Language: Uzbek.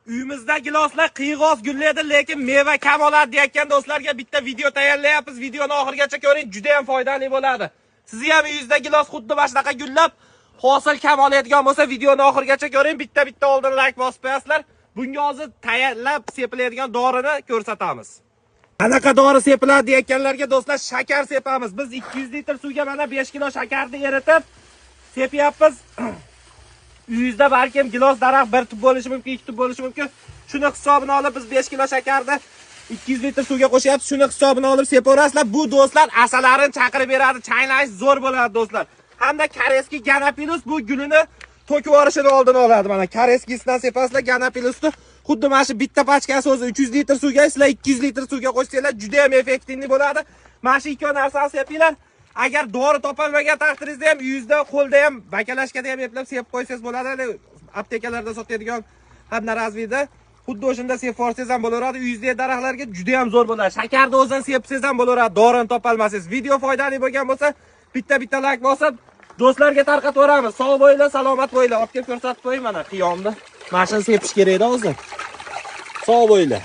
Uyimizda giloslar qiyg'os gullaydi, lekin meva kam oladi deyotgan do'stlarga bitta video tayyorlayapmiz. Videoni oxirigacha ko'ring, juda ham foydali bo'ladi. Sizni ham uyingizda gilos xuddi mana shunaqa gullab, hosil kam oladigan bo'lsa, videoni oxirigacha ko'ring, bitta-bitta oldin like bosib qo'yasizlar. Bunga hozir tayyorlab sepiladigan dorini ko'rsatamiz. Qanaqa dori sepiladi deyotganlarga do'stlar, shakar sepamiz. Biz 200 litr suvga mana 5 kilo shakarni eritib sepyapmiz. Uyingizda balkim gilos daraxt bir tub bo'lishi mumkin, ikki tub bo'lishi mumkin. Shuni hisobini olib biz 5 kilo shakarni 200 litr suvga qo'shyapmiz. Shuni hisobini olib sepaverasizlar. Bu do'stlar asalarini chaqirib beradi, changlash zo'r bo'ladi do'stlar. Hamda Kareski Ganapilus bu gulini to'kib yuborishini oldini oladi. Mana Kareskisidan sepasizlar Ganapilusni. Xuddi mana shu bitta pachkasi o'zi 300 litr suvga, sizlar 200 litr suvga qo'shsanglar juda ham effektivli bo'ladi. Mana shu ikki narsani sepinglar. Agar dori topolmagan taqdiringizda ham uyingizda qo'lda ham bakalashkada ham eplab sepib qo'ysangiz bo'ladi. Hali aptekalarda sotadigan одноразовыйda xuddi o'shanda sepib yuborsangiz ham bo'laveradi. Uyingizdagi daraxtlarga juda ham zo'r bo'ladi. Shakarni o'zini sepsangiz ham bo'laveradi, dorini topolmasangiz. Video foydali bo'lgan bo'lsa, bitta-bitta like bosib, do'stlarga tarqatib yuboramiz. Sog' bo'linglar, salomat bo'linglar. Olib kelib ko'rsatib qo'ying mana qiyomni. Mana shuni sepish kerak edi hozir. Sog' bo'linglar.